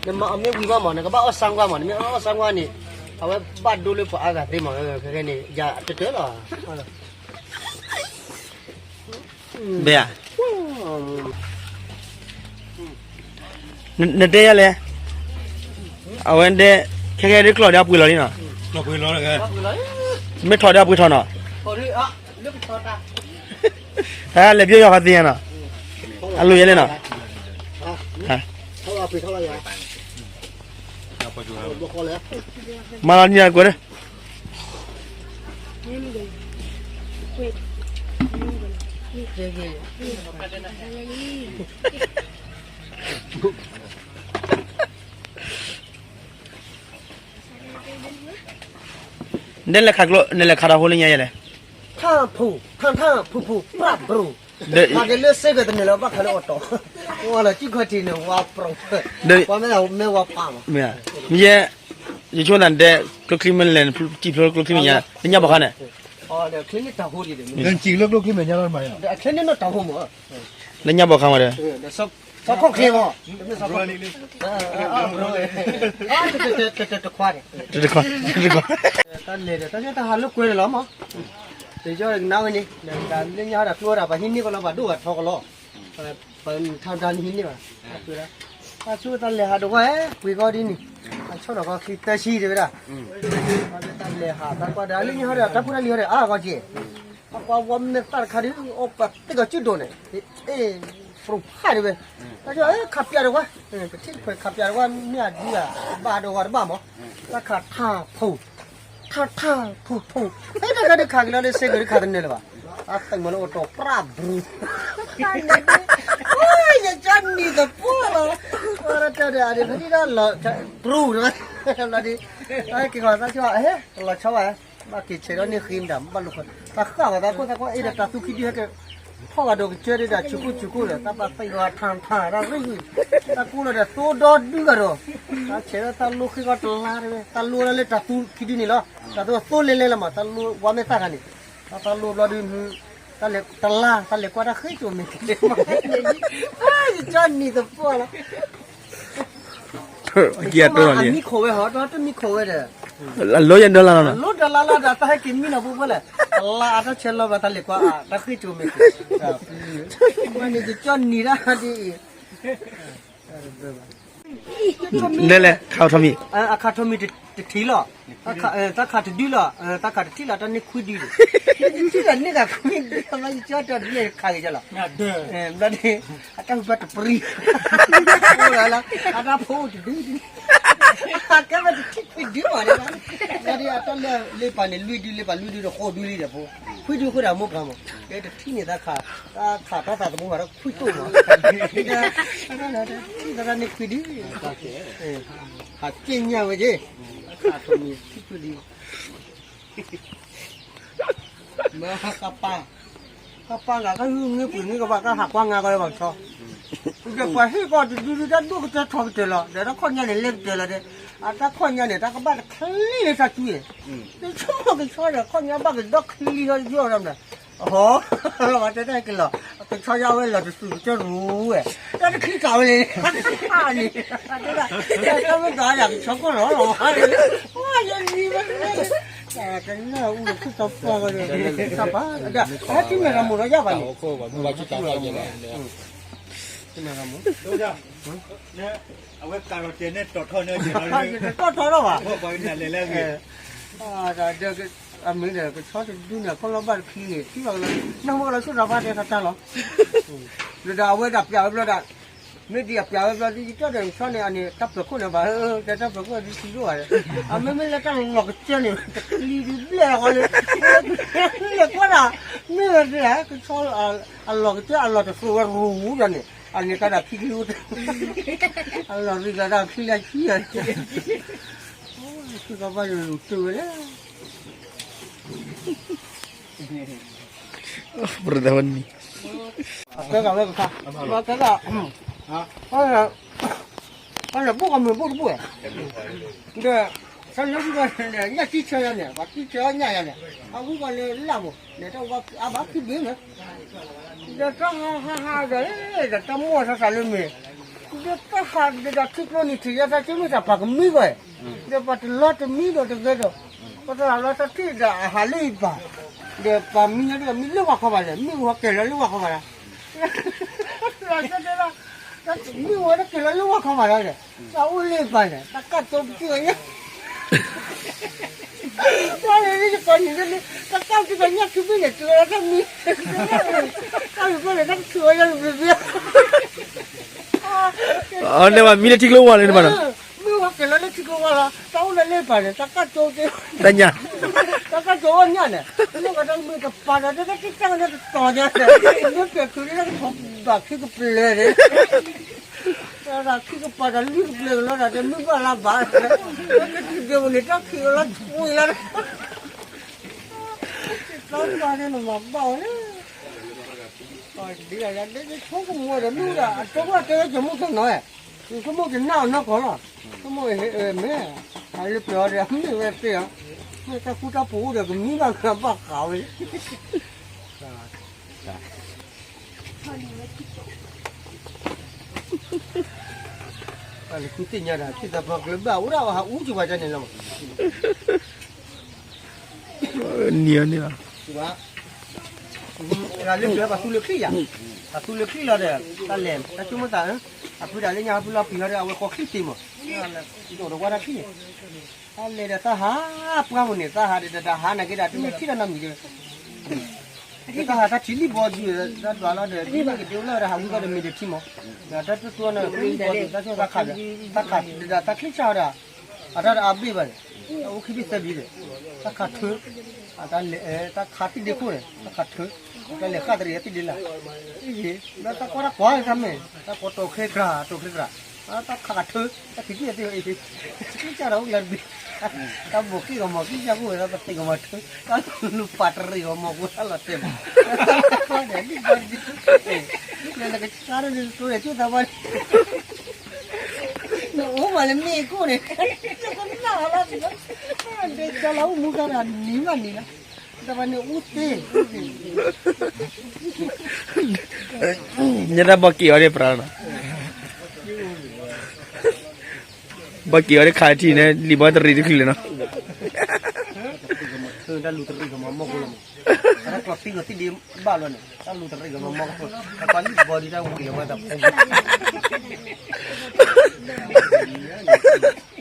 နမၤအီၣ်မ့ၢ်ဝံၤဘၣ်မး နကဘၣ်အီၣ်ဆၣ်ကွၢ်မး နမ့ၢ်အီၣ်ဆၣ်ကွၢ်န့ၣ် အဝဲဘၣ်ဒိလၢပှၤအါဂၤသ့မး ခဲကဲန့ၣ် ယၤတတၢၢ်လီၤ. ဘဲဧါ, နတဲယၤလဲၣ်, အဝဲတဲ, ခဲကဲဒ်ကျီၢ်ဒီးအပှ့ၤလီၤလံနီၤ, မ့ၢ်ထီၣ်ဒီးအပှ့ၤထီၣ်နီၤ, တၢ်လဲၤပျိယီၤခီသ့ၣ်ညါနီၤ, အလိၤယဲလဲၣ်နီၤ, မၤလီၤနံၤကွဲးလၢ နလဲၤခးကျိ, နလဲၤခးတၢ်ဖိလၢညါယဲလဲၣ်, ထၣ်ဖူ, ထၣ်ထၣ်ဖူဖူ ပြၣ်ဘြူၤ, ခးက့ၤလၢစ့ၢ်ကီးတန့ၢ်လၢၤဘၣ်ခးလၢအီၣ်တီ, ဝဲလီၤစုခီၣ်ထံးန့ၣ် ဝါပြူၤ, ဝဲမ့ၢ်ဝါပာ်လီၤ, မ့ၢ်ယဲ, ယဆိသးနတဲ, ကျိချံမ့ၢ်လဲၤ, စံၣ်ဖျိကျိချံမဲာ်ညါ, လၢညါဘီခါန့ၣ်, လၢညါဘီခါမးဒီး စီၤခိၣ်ချ့မး, တခွါ, တခွါ, တၢ်လဲၤဒီး တၢ်ယီတၢ်ဟးလၢကွဲန့ၣ်လီၤမး, တယီကနါဝဲန့ၣ်, လၢညါဟီဒီးကျိဒၣ် ပှၤဟံးန့ၢ်ကလီၤ ပှၤဒိၣ်ဂၤထီကလီၤ, ပထါတၢ်န့ၣ်ဟံးန့ၢ်ဘၣ်, အဆိတၢ်လဲၤဟးဒိၣ်ဝဲ, ပှ့ၤကီဒ်န့ၣ်, အဆီၣ်ဒီးကီခံသၢဆံတဲဝဲဒၣ်, တၢ်လဲၤဟးတၢ်ကွၢ်ဒီး လၢညါဟီဒီး တၢ်ဖိတၢ်လံၤဟီဒီး အါဂီၢ်က့ၤ အပှၤဝီမ့ၢ်သၣ်တခါဒုး အီၣ်ပှၤသ့ၣ်ကီၤစုဒိၣ်န့ၣ်, အ့ၣ်, ပြူၤဖးဒံးဝဲ, တၢ်ကီ ခးပၠးဒီးကွၢ်, ပထံၣ်တခွဲးခးပၠးဒီးကွၢ် မ့ၢ်အဒုးဧါ, ဘၣ်ဒီးဝဲတဘၣ်မး, တၢ်ခးထၣ်ဖူ, ထၣ်ထၣ်ဖူဖူ, ဟဲတၢ်ခါဒုးခးက့ၤလီၤလၢစ့ၢ်ကီးဒုးခးတန့ၢ်လၢၤဘၣ်, အသ့ၣ်မၤလၢအိၣ်တီၢ်ပြၣ်ဘြူၤ, ယကၠီနံၤသပှၢ်လီၤ, တၢ်ဒုးအဒုးဖဲဒၣ်လီၤ, ပြူၤ, ဘျီဒုး, တၢ်က့ၤခီၣ်သၣ်ဆီ အဟဲ, လီၤဆီဘၣ် ဘၣ်က့ၤဆဲးဒီးန့ၢ်ဃ့မတၤ ဘၣ်လိာ်ဃီ, တၢ်ဃၣ်ဘၣ်သးခိၣ်သးကွၢ်အံၤဒီးတၢ်သူခံဒုဟဲက့ၤ, ထီၣ်ဂၤဒီးကစၢၢ်ဒုဒီး ဆူခိၣ်ဆူခိၣ်ဒီး တၢ်ဘၣ်သ့ၣ်ဂီၤထၣ်ထၣ်တၢ်ရ့ၣ်, တၢ်ကိၢ်လီၤဒီးသိဒီဒုဂၤဒီး, တၢ်ဆဲးဒီးတၢ်လိၣ်ဃ့ဂီၤတလါတဝဲ တၢ်လိၣ်လၢတၢ်သူခံဒုန့ၣ်လီၤ, တၢ်သူအသိလဲၤလဲၤလီၤမး တၢ်လိၣ်ဝါမ့ၢ်သၣ်ခါန့ၣ်, တၢ်လိၣ်ဘျီဒု, တၢ်လဲၤတလါ တၢ်လဲၤကွၢ်တၢ်ဃ့ကၠိမ့ၢ်, ယကၠီနံၤသပှၢ်လီၤ အကံအတၢလီၤလံ, မံခိးဝဲဟီ တမံခိးဝဲဒီး, အလိၣ်ယဲဒၢလါလီၤ, လိၣ်ဒၢလါလီၤဒီး တၢ်ဟဲက့ၤမံနီၤဖိဖိလဲၣ်, တလါအတၢ်ဆဲးလီၤဘျီ တၢ်လဲၤကွၢ် တၢ်ဃ့ကၠိမ့ၢ်, မ့ၢ်န့ၣ်ယကၠီနံၤဒၣ်ဒ်အံၤ, လဲၤလဲၤ ခးထီၣ်မံၤ, အခးထီၣ်မံၤတထံၣ်လီၤ, တၢ်ခးတဒုလီၤ, တၢ်ခးတထံၣ်လီၤ တၢ်ခးတထံၣ်လီၤ တၢ်န့ၢ်ခွံဒု, တထံၣ်လီၤန့ၢ်ဂၤခွံဒု မ့ၢ်ယကၠီတၢ်ဒုလဲၤခးက့ၤကလီၤ, ဘျီန့ၣ်, အတၢ်ဟူဘၣ်တပရံ, အတၢ်ဖိအိၣ်တဒုဒု, ကဲဝဲတထံၣ်ခွံဒုမး, ဘျီဒုအတၢ်လၢလ့ပာ်န့ၣ် လွံၢ်ဒုလ့ပာ် လွံၢ်ဒုဒီးဃိးဒုလံဒီးဖိ, ခွံဒုဃိဒၣ်မိၢ်ပှၢ်မး, ကဲတထံၣ်န့ၣ် တၢ်ခး, တၢ်ခးတၢ်သးသမူဘၣ်ဒီးခွံတိၢ်မး, ထံၣ်သရၣ်န့ၢ်ခွံဒု, ဟးက့ၣ်ညၣ်ဝဲက့ၤ, ခးထီၣ်မံၤထံၣ်ခွံဒု မ့ၢ်ဟးကပၤ, ကပၤဂၤကဟုင့ပှ့ၤန့ၢ်ကဘၣ် ကဟးကွၢ်ငါကီဘၣ်ဆီ, ဒီးပှၤဟ့ၣ်ကီၢ်တဒုဒု တၢ်ဒိၣ်ကတၢၢ်ထီကတၢၢ်လီၤ ဒီးတၢ်ခီၣ်ညါန့ၣ် လဲၤကတၢၢ်လီၤဒီး, အတၢ်ခီၣ်ညါန့ၣ် တၢ်ကဘၣ်တချံလၢတၢ်စုယဲၢ်, တဆိကမိၣ်ကဆီဒီး ခီၣ်ညါဘၣ်ကဒီချံလီၤယိာ်ဒီးမနုၤ, အဟီ, ဝဲတဲတၢ်က့ၤလီၤ, ကဆီယါဝဲလီၤတစုကတၢၢ်ရူဝဲ, တၢ်တချံကးဝဲလၢ, န့ၣ်, တၢ်မ့ၢ်ကးယၤကဆီကီၢ်လီၤလီၤ, ယနံၤဝဲ ကနၢ်အူလီၤ ခုၣ်သီပှၢ်ဝဲဒီး, တၢ်ပာ်, အဟဲထံၣ်မဲာ်ရမိၢ်ဒီးယၢ်ဘၣ်န့ၣ်, ထံၣ်မဲာ်ရမိၢ်, အဝဲကးလီၤတဲာ်န့ၣ်တီၢ်ထီၣ်န့ၣ်, တီၢ်ထီၣ်ထီၣ်ဘၣ်, အမ့ၢ်ဒီးကဆီတဒုန့ၣ် ခီၣ်လီၤဘၣ်တချံန့ၣ် ထံၣ်ဘၣ်ကလီၤ, နၢ်ဟူကလီၤဆိၣ်တၢ်ဖါတဲတၢ်လီၤ, ဒီးအဝဲဒၣ်ပျးဝဲဘျီဒၣ် မ့ၢ်ဒ်အပျးဝဲဘျီဒ် ယကၠီဒီးကဆီန့ၣ် အန့ၣ် တၢ်ပၢၤခိၣ်န့ၣ်ဘၣ်, တဲတၢ်ပၢၤခိၣ်ဒ်ထံဒိၣ်ဘၣ်, အမ့မ့ၢ်လၢတၢ်လီၤကစၢၢ်န့ၣ် တချံဒုဘျဲၣ်ဃီလၢ, လဲၤကွၢ်ဒၣ်, မ့ၢ်ဝဲဒၣ် ကဆီ အလီၤကစၢၢ်အလီၤတသိးဝဲရူၤဒီးန့ၣ် အန့ၣ်ကဒီးခံချံအိၣ်တၢ်, အလီၤရံၤကဒီးခံလၢဆံယၤ, သုကဘၣ်ယလူၤတုၤဝဲလဲၣ် ပြၢဝဲန့ၣ်, အကဲကဝဲကခါ, အကဲက, အလဲၤဘိၣ်ကမုၢ်ဘိၣ်တဘိၣ်, ဒီး, ဆၢလၢဝံၤကီးန့ၣ် ညၣ်တံၢ်ဆၢယၤန့ၣ် ပှၤတံၢ်ဆၢညၣ်ယၤန့ၣ်, အဝံၤကီးန့ၣ်လၢ်မး န့ၣ်တၢ်ဝါအါဘၣ်ခံဘ့ၣ်န့ၣ်, ဒီးတၢ်ဟါဟါဟါဒီး, ဒီးတၢ်မိၢ်ဆၢဆၢလၢမ့ၢ် ဒီးတၢ်ဟးဒီးထံကျိနံၤထံးယဲ တၢ်ကမ့ၢ်တၢ်ပာ်ကမံဘၣ်, ဒီးပှၤတလီၤတမံဒီးတဂ့ၤဒီး, ပသရၣ်လီၤတၢ်ထံၣ်ဒီးအဟးလၢယပၤ, ဒီးပှၤမံလၢဒ်မံလၢဝၤခီဘၣ်လဲၣ်, မ့ၣ်အူဟဲက့ၤလီၤလၢဝၤခီဘၣ်လီၤ, မ့ၣ်အူဟဲက့ၤလီၤလၢဝၤခီဘၣ်လီၤ, တၢ်အိၣ်လၢယပၤန့ၣ် တၢ်ကၢ်ကၠိပစုၣ်ဝဲညါ တၢ်လၢယကီၢ်နံၤလၢ တၢ်ကၢ်ကၠိပညၣ်ခံဘ့ၣ်န့ၣ် တုၤဝဲဒၣ်တၢ်မံ, တၢ်မံဘၣ်န့ၣ် တၢ်ကထုးဝဲယၤလၢဘျ့ဘျ့, အန့ၣ်ဘၣ်မံလၢထံကျိဝါလၢန့ၣ်ဘၣ်နီၤ, မ့ၢ်ဝဲက့ၤလီၤလၢထံကျိဝါလီၤ တၢ်အိၣ်လၢလၢပၤန့ၣ် တၢ်ကၢ်ကၠိတ့ၢ်, တၢ်ညၣ်, တၢ်ကၢ်ကၠိဝဲညၣ်န့ၣ်, လၢကဒီးမ့ၢ်တပၤဒီး တၢ်ကတၢၢ်န့ၣ်တတီၤညါ, မ့ၢ်ပဲာ်ခုးန့ၣ် တၢ်ကထီၣ်ဘၣ်ခံကပျဲၤန့ၣ် တၢ်ခံကပၤတၢ်လွံၢ်ကပျဲၤကလီတၢ် တမ့ၢ်ဘၣ်လၢဘၣ်, တၢ်ခံကပၤန့ၣ် တၢ်ခံကလီထွံလီၤ, တၢ်ပၤန့ၣ်နမၤဘၣ်အီၤလၢ, ဒ်ဆိကမိၣ်ဒီး မ့ၢ်ဒၣ် အတိၢ်ဘၣ်တဲဝဲကမိၣ်တနီၤ, ဆိကမိၣ်ကနၣ်အီၤနီၢ်ကီၢ်လီၤ, ဆိကမိၣ်မ့ၢ်, ဟးလၢပျၢၤအီၤဒီး မ့ၢ်ဝဲသ့ၣ်ဧါ, မ့ၢ်တၢ်ဃူတၢ်ဖိးအိၣ်ဒီး ကမံဘၣ်ဃးဘၣ်ဃးဝဲ တၢ်လၢခုသ့ၣ်ညါဒီး ထံၣ်သးပှၢ်ကျၢၤဘၣ် အိၣ်ဒၣ်အီၤဟးအူကၠူၤပှၤကန့ၣ်လီၤ, နံၤအီၤန့ၣ်လီၤ, လၢပျၢၤပှၤသူလၢချံၣ်ယၤ, ပှၤသူလၢချံၣ်လီၤဒီး တၢ်လဲၤ တၢ်ဆိကမိၣ်သး, အဖုဒၣ်လၢညါဖုလီၤပျံၤဟီဒီး အဝဲဃီချံၣ်သ့မး, ဒိၣ်တဝါတၢ်ချံၣ်န့ၣ်, တၢ်လဲၤဒီးတၢ်ဟးပှၢ်မးန့ၣ် တၢ်ဟးဒီးတၢ်ဟးနာ်က့ဒီး တမ့ၢ်ထံၣ်တၢ်နီတမံၤဒီး တၢ်ဟးတၢ်ထံၣ်လံၣ်ဘီဒုး တၢ်ဒွးလီၤဒီး ဒ်န့ၣ်ကဒ့အိၣ်လၢဒီး ဟးဝံၤကီၢ်ဒီးမ့ၢ်တထံၣ်မး, တၢ်တတူၢ်န့ၣ် လံၣ်ဘီဒုး တၢ်ဆိၣ်တၢ်ခးဒီး တၢ်ခးဒီးတၢ်ချံၣ်ဆၣ်ဝဲဒၣ်, အတၢ်တအါဘ့ၣ်ဘၣ်န့ၣ်, တၢ်အိၣ်ခံဘ့ၣ်သၢဘ့ၣ်ဒီး တၢ်ခးထၢ, တၢ်လဲၤ တၢ်ခးသံၣ်ဒ့ခိၣ်န့ၣ် တၢ်ခးထၢ, တၢ်လဲၤဃၣ်တရံးသံၣ်ဒ့လၢ်, လၢတၢ်ကီတၢ်ကွၢ်တၢ်မ့ၢ် တၢ်ကီတီၤခဲကြၢး တီၤခဲကြၢး တၢ်ခးကထၢ, တၢ်ခံထံၣ်အသ့ၣ်အ့ၣ် ကစၢ်တၢ်အိၣ်လၢတဘ့ၣ်, တၢ်ဘိးက့ၢ်ဂီၤမီၤကစၢ်အိၣ်ဝဲ တၢ်ပသ့ၣ်ဂီၤမီၤထၢ, တၢ်လူၤပာ်တရံးဂီၤမီၤ ကိးတၢ်လီၤတဲာ်မး, တၢ်လီၤတဲာ်ဒ်ဘီဒ်, လၢနကစၢ်တၢ်န့ၣ် တိၤန့ၣ် ဆိသးဘၣ်န့ၣ်, နအိၣ်မးလၢမ့ၣ်အူခိၣ်န့ၣ်, နကနၣ်လီၤ, ဒ်ကၢ်လီၤအိၣ်မူခါဒီး နံၤမးနံၤလီၤ, တဘၣ်န့ၣ်အိၣ်သ့ ညတၢ်ဘီက့ၤအီၤန့ၣ်ပြးနီၤ, ဘီက့ၤအီၤန့ၣ်ခးထံၣ်န့ၣ် လံာ်ဘီတရံးတချုးလၢၤနီၤ, တၢ်လူၤတရံးဂီၤမီၤမီၢ်ကိလီၤမး, တၢ်ကျီသံဂီၤသံၣ်ဒ့ဘၣ်လီၤန့ၣ် တၢ်လူၤတရံးဂီၤမီၤမီၢ်ကိ, တၢ်ပှၤလံာ်ဘီဒ်တၢ်ဝံၤလီၤဝဲသးဖိ,